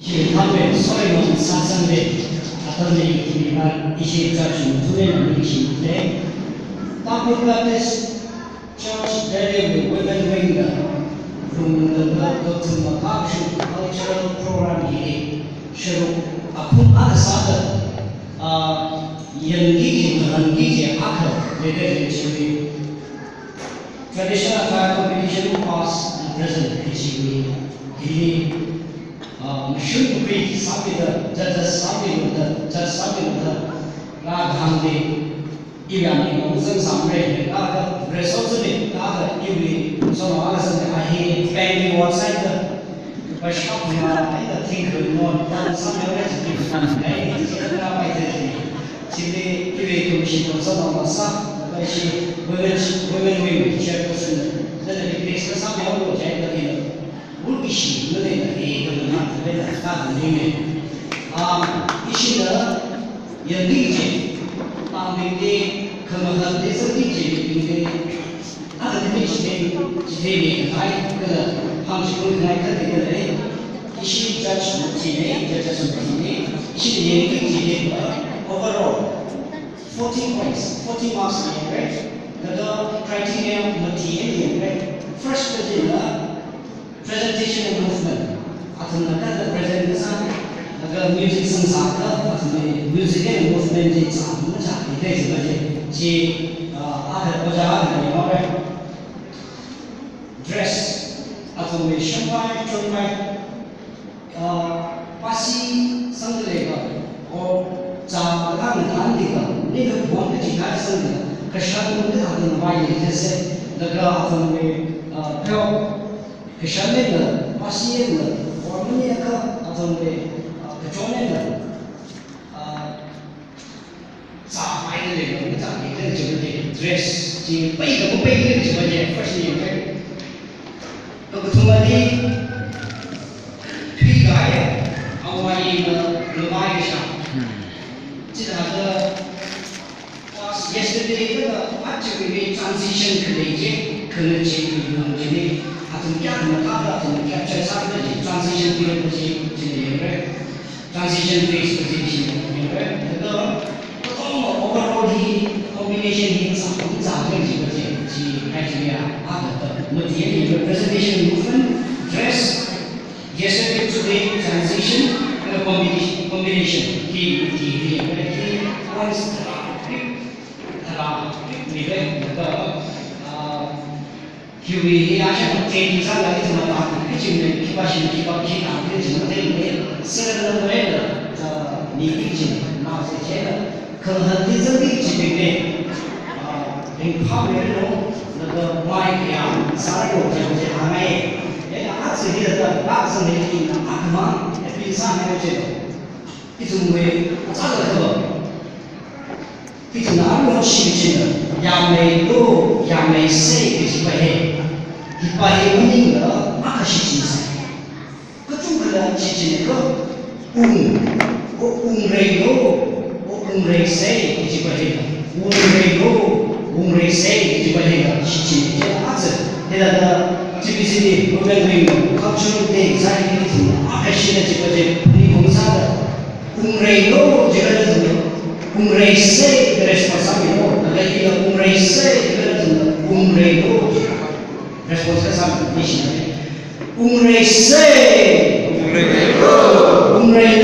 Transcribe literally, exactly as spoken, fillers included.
Ishi thambe soiman sāsangde, athumli ithumwui ishi church muthume nani ishi muthume. Tangkhul Baptist Church Delhi wui Women Wing na rungda kathum makashu cultural program hi sharuk aphung akha sāda, ah, yangki kaji, ngahānki kaji akha leida lei chiwui. Traditional attire competition past and present kaji hi, hili, ah, mashun kupri sāmida, judges sāmida, judge sāmida, rākahāngli, iwui aming mangzang sāmre, rāka result sāmi, rāka iwui, so, rāka sāmi, a hi, pengli outside the, pashap ma, ai, the thing going on, tan sāmi, ora, chili, kan, ai, chili, rāpai the, chili, iwui, commission, so, ma, sā, ai, shi, women, women wing, chairperson, the, the, the, the, sāmi, ora, chai, the, the, Wulkishi ngalei na e kama na thabe na ta ningme. Um, ishina yangki kaji, pāng bingli, khamahān de zangki kaji bingli, akha de chithei, chithei me khangai, kala hāngchikun khangai kati kala, ishi judge mutine, judge mutine, ishina yangki kaji, overall, forty points, forty marks yangre, laga criteria mati yangre, first kajina, Presentation and movement. Athumna kathāda present kasā, laga music sāngasakta, athumna music and movement chi chāmachā hi kaji kaji. Chi, ah, akha ojā akhana yanghaora. Dress. Athumwui shanvai, chonvai, ah, pasi sangda leiakha, o chā akha ngahānlaga, ningkapon kaji kasangda, kashan mungda athum vai leisai, laga athumwui, ah, pheok, Kashan eina, pasi eina, harmony akha, athumwui, ah, kachon eina, ah, zāpai da lei, zāpai da lei, dress, chi, pai da, pai da lei, chi, first name, right? Kakathumali, thuikahai, awui eina, lumai kasha. Chithāda, Past yesterday kala aja wui transition khalei chi, khalei chi, khalei chi, athum kayākha mathāda athum capture sāda chi, transition period chi, chi yangre. Transition phase chi, chi yangre. Laga, katonga overall hi, combination hi, sa, sa, chi, chi, chi, criteria, akha, mati yangre, presentation, movement, dress, Yesterday, today, transition, and a combination, combination. Hi, hi, hi, hi, once, tara, tara, hi, hi, the, uh, hi, we, hi, I have to take this out, it's not that, it's in the, keep on, keep on, keep on, it's not that, seven number, uh, ni kitchen, now it's a chair. Khangathā zangki kaji bingli, ah, ringphāmeiranu, laga mai kayā sāranu kaji hāngngai. Eina aja hithāda lākzangli ina akhamang appeal sāngai kaji. Ithumwui, achālakha, ithumna aruihon shichinna, yāmeilu, yāmeisei kajipa hi. Hipa hi maningla akha shichinsei. Kachungkhala shichinko, ung, o ungreilu, o ungreisei kajipa hi, ungreilu, ungreisei kajipa hi, shichin kaji aja, hithāda, T B C D, Women Wing, Cultural Day, sāki kathum, akha shina kajipa hi, ni kong sāda, ungreilu, jikha da zung, ungreisei, the response sāmilu, laga ila ungreisei, jikha da zung, ungreilu, jikha. Response kasā ni shina. Ungreisei. Ungreilu. Ungreilu.